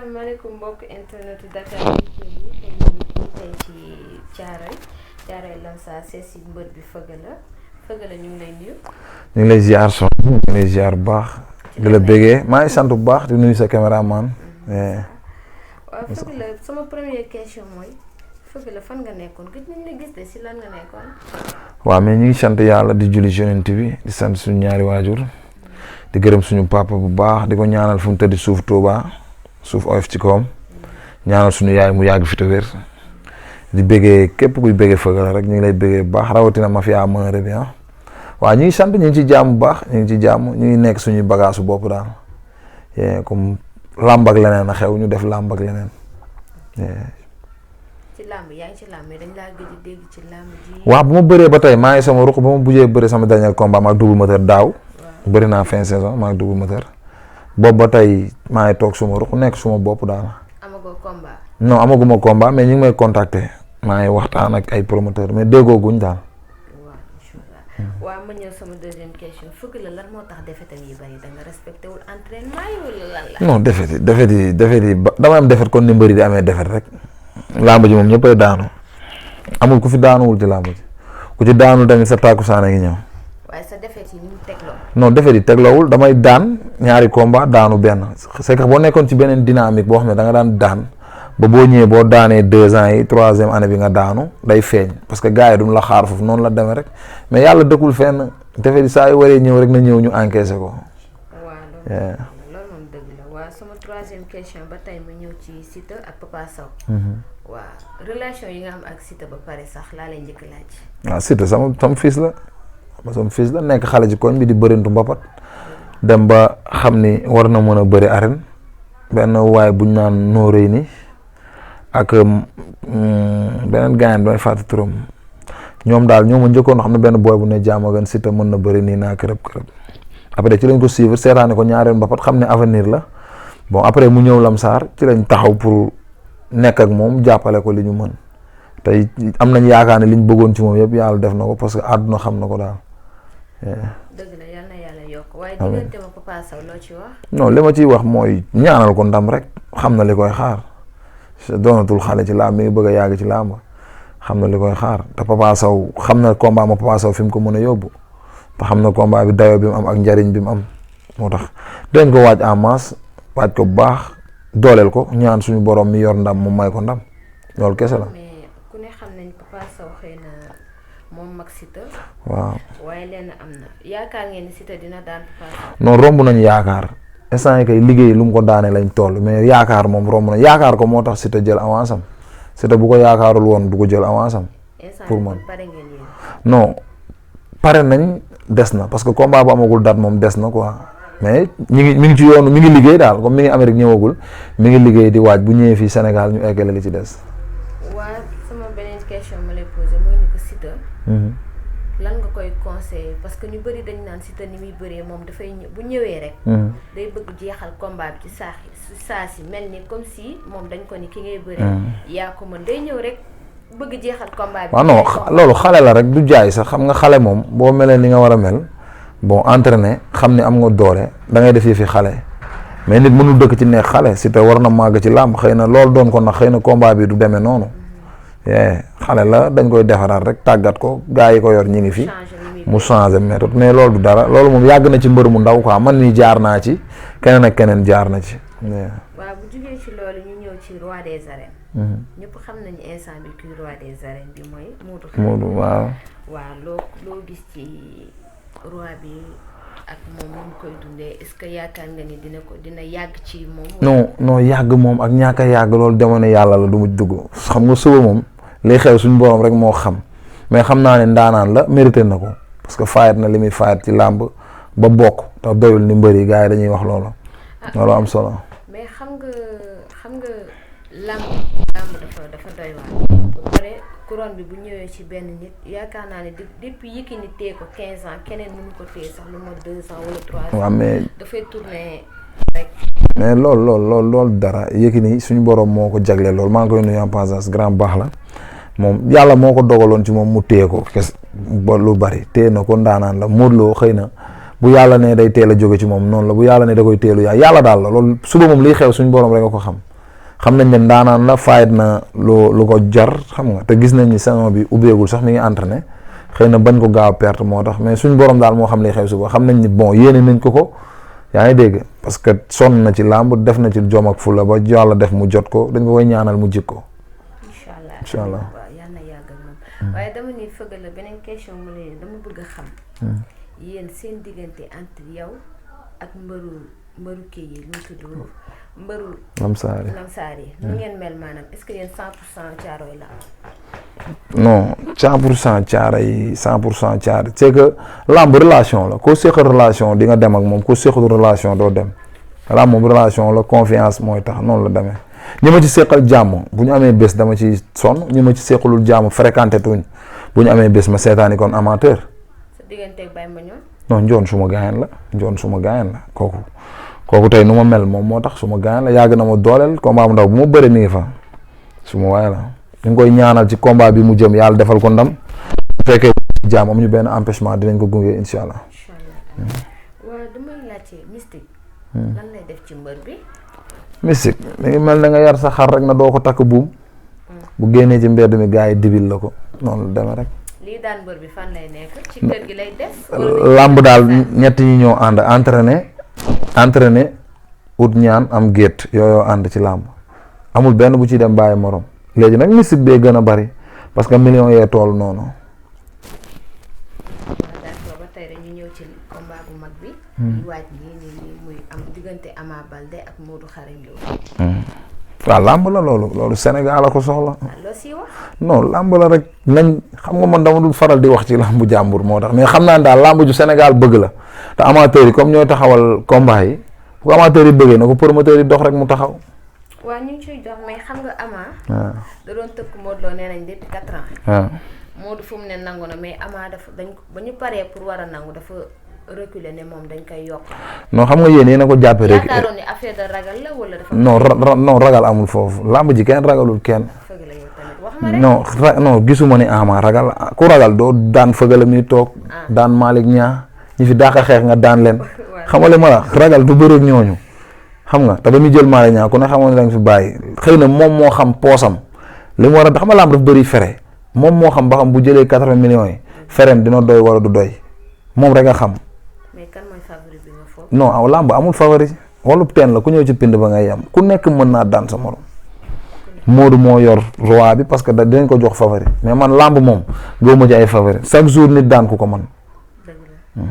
asalaamaaleykum mbokk internet Dakar tey ci Thiaroye Lansar seet si mbër bi Feugeula ñu ngi lay nuyu. ñu ngi lay ziar son ñu ngi lay ziar bu baax. di la bëggee maa ngi sant bu baax di nuyu sa caméraman. waaw Feugeula sama première question mooy Feugeula fan nga nekkoon gëj nañ la gis de si lan nga nekkoon. waaw mais ñu ngi sant yàlla di julli Yonent bi di sant suñu ñaari waajur. di gërëm suñu papa bu baax di ko ñaanal fu mu tëdd suuf Touba suuf oyof ci kawam ñaanal suñu yaay mu yàgg fi te wér di bëggee képp kuy bëggee Feugeula rek ñu ngi lay bëggee bu baax rawatina mafia Mœuré bi ah waaw ñu ngi sant ñu ngi ci jàmm bu baax ñu ngi ci jàmm ñu ngi nekk suñuy bagage su bopp daal comme làmb ak leneen a xew ñu def làmb ak leneen. ci làmb yaa ngi ci làmb dañ laa gëj a dégg ci làmb ji. waaw bu ma bëree ba tey maa ngi sama ruq ba ma bujjee bëri sama dernier combat ma ak Double Moteur daaw. bëri naa fin saison maa ngi Double Moteur boobu ba tey maa ngi toog suma ruq nekk suma bopp daal. amagoo combat. non amaguma combat mais ñu ngi may contacter maa ngi waxtaan ak ay promoteur mais déggoo guñ daal. waaw incha allah waaw ma ñëw sama deuxième question Feugeula lan moo tax defetam yi bari da nga respecté wul entraînement yi wala lan la. non defet yi dama am defet kon ni mbëri di amee defet rek làmb ji moom ñëppay daanu amul ku fi daanuwul ci làmb ji ku ci daanu tamit sa tàkkusaan a ngi ñëw. waaye sa defet yi ni mu tegloo. non defet yi tegloowul damay daan ñaari combat daanu benn c'est que boo nekkoon ci beneen dynamique boo xam ne da nga daan ba boo ñëwee boo daanee 2 ans yi 3e année bi nga daanu day feeñ parce que gars yi duñ la xaar foofu noonu la demee rek mais yàlla dëkkul fenn defet yi saa yu waree ñëw rek na ñëw ñu encaissé ko. waaw loolu moom dëgg la waaw sama 3e question ba tey ma ñëw ci Siteu ak Papa Sow. waaw relation yi nga am ak Siteu ba pare sax laa lay njëkk laaj. waaw Siteu sama fils la. sama fils la nekk xale ci koñ bi di bërintu mbapat dem ba xam ni war na mën a bëri arène benn waaye buñ naan nóorëy ni ak beneen gaañan damay fàtte turam ñoom daal ñoo ma njëkkoon xam ne benn booy bu ne Diamaguène Siteu mën na bëri nii naa kërëb après ci lañ ko suivre seetaane ko ñaareel mbapat xam ne avenir la bon après mu ñëw Lamsar ci lañ taxaw pour nekk ak moom jàppale ko li ñu mën tey am nañ yaakaar ne liñ bëggoon ci moom yëpp yàlla def na ko parce que àdduna xam na ko daal. dëgg la yal na yàlla yokk waaye diggante ma Papa Sow loo ci wax. non li ma ciy wax mooy ñaanal ko ndam rek xam na li koy xaar doonatul xale ci làmb mi ngi bëgg a yàgg ci làmb xam na li koy xaar te Papa Sow xam na combat ma Papa Sow fi mu ko mën a yóbbu te xam na combat bi dayoo bi mu am ak njariñ bi mu am moo tax dañ ko waaj en masse waaj ko bu baax dooleel ko ñaan suñu borom mi yor ndam mu may ko ndam loolu kese la. Papa Sow xëy na moom mag Siteu. waaw waaye lenn am na yaakaar ngeen ni Siteu dina daan Papa Sow. non romb nañu yaakaar instant yi kay liggéey lu mu ko daanee lañ toll mais yaakaar moom romb na yaakaar ko moo tax Siteu jël avance am Siteu bu ko yaakaarul woon du ko jël avance am. pour man pare ngeen yéen. non pare nañ des na parce que combat bu amagul date moom des na quoi mais mi ngi ci yoonu mi ngi liggéey daal comme mi ngi Amérique ñëwagul mi ngi liggéey di waaj bu ñëwee fii Sénégal ñu eggale li ci des. question ma lay posé mooy ni ko Siteu lan nga koy conseillé parce que ñu bëri dañ naan Siteu ni muy bëree moom dafay bu ñëwee rek day bëgg jeexal combat bi ci saa si mel ni comme si moom dañ ko ni ki ngay bëree yaa ko mën day ñëw rek bëgg jeexal combat bi. waaw non loolu xale la rek du jaay sax xam nga xale moom boo melee ni nga war a mel bon entraîné xam ni am nga doole da ngay def yëfi xale mais nit mënul dëkk ci neex xale Siteu war na màgg ci làmb xëy na loolu doon ko nag xëy na combat bi du demee noonu xale la dañ koy defaraat rek tàggat ko gaa yi ko yor ñi ngi fi mu changé méthode mais loolu du dara loolu moom yàgg na ci mbër mu ndaw quoi man nii jaar naa ci keneen ak keneen jaar na ci. waaw bu jugee ci loolu ñu ñëw ci roi des arènes. ñëpp xam nañu instant bi kuy roi des arènes bi mooy Modou. waaw. waaw loo gis ci roi bi ak moom mu koy dundee est-ce que yaakaar nga ni dina yàgg ci moom. non yàgg moom ak ñàkk a yàgg loolu demoon yàlla la du mu dugg xam nga suba moom. li xew suñu borom rek moo xam mais xam naa ne ndaanaan la mérité na ko parce que fayat na li muy fayat ci làmb ba bokk te doyul ni mbëri gars yi dañuy wax loolu. loolu am solo. mais xam nga làmb dafa doy waar. ba pare couronne bi bu ñëwee ci benn nit yaakaar naa ne depuis Yékini téye ko 15 ans keneen mënu ko téye sax lu ma 2 ans wala 3 ans. waaw mais dafay tourner rek. mais loolu dara Yékini suñu borom moo ko jagleel loolu maa ngi koy nuyu en passage grand baax la. moom yàlla moo ko dogaloon ci moom mu téye ko kes ba lu bari téye na ko ndaanaan la Modou Lo xëy na bu yàlla ne day teel a jóge ci moom noonu la bu yàlla ne da koy teelu yàlla daal la loolu suba moom liy xew suñu borom rek nga ko xam xam nañ ne ndaanaan la fayit na lu ko jar xam nga te gis nañ ni saison bi ubbeegul sax mi ngi entraîné xëy na bañ ko gaaw a perte moo tax mais suñ borom daal moo xam li xew suba xam nañ ni bon yéene nañ ko yaa ngi dégg parce que sonn na ci làmb def na ci jom ak fulla ba yàlla def mu jot ko dañ ko koy ñaanal mu jik ko. incha allah waaw yal na yàgg ak moom. waaye dama ni fëgg la beneen question mu ne dama bëgg a xam. yéen seen diggante entre yow ak mbëru kii yi lu mu tudd mbëru. Lamsaar yi. nu ngeen mel maanaam est-ce que yéen 100% Caaroy la. non 100% Caaroy 100% Caaroy c'est que làmb relation la koo seqal relation di nga dem ak moom koo seqal relation doo dem làmb moom relation la confiance mooy tax noonu la demee. ñi ma ci seqal jàmm bu ñu amee bés dama ci sonn ñi ma ci seqalul jàmm fréquenté tuñ bu ñu amee bés ma seetaani kon amateur. sa digganteeg Baye Mandione. non Njoon suma gaayan la kooku tey nu ma mel moom moo tax suma gaayan la yàgg na ma dooleel combat bu ndaw bu ma bëre mi ngi fa suma waay la ñu ngi koy ñaanal ci combat bi mu jëm yàlla defal ko ndam bu fekkee jàmm am ñu benn empêchement dinañ ko gunge incha allah. waaw damay laajte Mystique. lan lay def ci mbër bi. Mystique mi ngi mel ne nga yar sa xar rek na doo ko takk buum bu génnee ci mbedd mi gars yi dibil la ko noonu la demee rek. lii daan mbër bi fan lay nekk ci kër gi lay def. làmb daal ñett ñi ñoo ànd entraîné ut ñaan am gétt yooyu ànd ci làmb amul benn bu ci dem bàyyi morom léegi nag Mystique bee gën a bari parce que millions yee tool noonu. d'accord ba tey dañu ñëw ci combat bu mag bi. di waaj nii muy am diggante Ama Baldé ak Modou Xarañ Lo. waaw làmb la loolu Sénégal la ko soxla. loo siy wax. non làmb la rek nañ xam nga man dama dul faral di wax ci làmbu jàmbur moo tax mais xam naa ne daal làmb ju Sénégal bëgg la te amateurs yi comme ñooy taxawal combat yi bu ko amateurs yi bëggee na ko promoteurs yi dox rek mu taxaw. waaw ñu ngi ciy dox mais xam nga Ama. waaw da doon tëkk Modou Lo nee nañ depuis 4 ans. waaw Modou fu mu ne nangu na mais Ama dañ ba ñu paree pour war a nangu dafa reculer ne moom dañ koy yokk. non xam nga yéen a ko jàppee rek. yaakaaroon ni affaire de ragal la wala dafa. non ragal amul foofu làmb ji kenn ragalul kenn. fëgg la yow tamit wax ma rek. non gisuma ni Ama ragal ku ragal doo daan fëgala mi toog. daan Malick Niang ñi fi daax a xeex nga daan leen. xamale ma la ragal du bëreeg ñooñu. xam nga te ba muy jël Malick Niang ku ne xamoon ne da nga fi bàyyi xëy na moom moo xam poosam li mu war a xam nga làmb daf bëri fere moom moo xam ba xam bu jëlee 80 millions yi ferem dina doy wala du doy moom rek a xam. mais kan mooy favori bi nga foofu. non aw làmb amul favori wala teen la ku ñëw ci pind ba ngay yem ku nekk mën naa daan sa morom Modou moo yor roi bi parce que dinañ ko jox favori mais man làmb moom gëwuma ci ay favori chaque jour nit daan ku ko man dëgg la.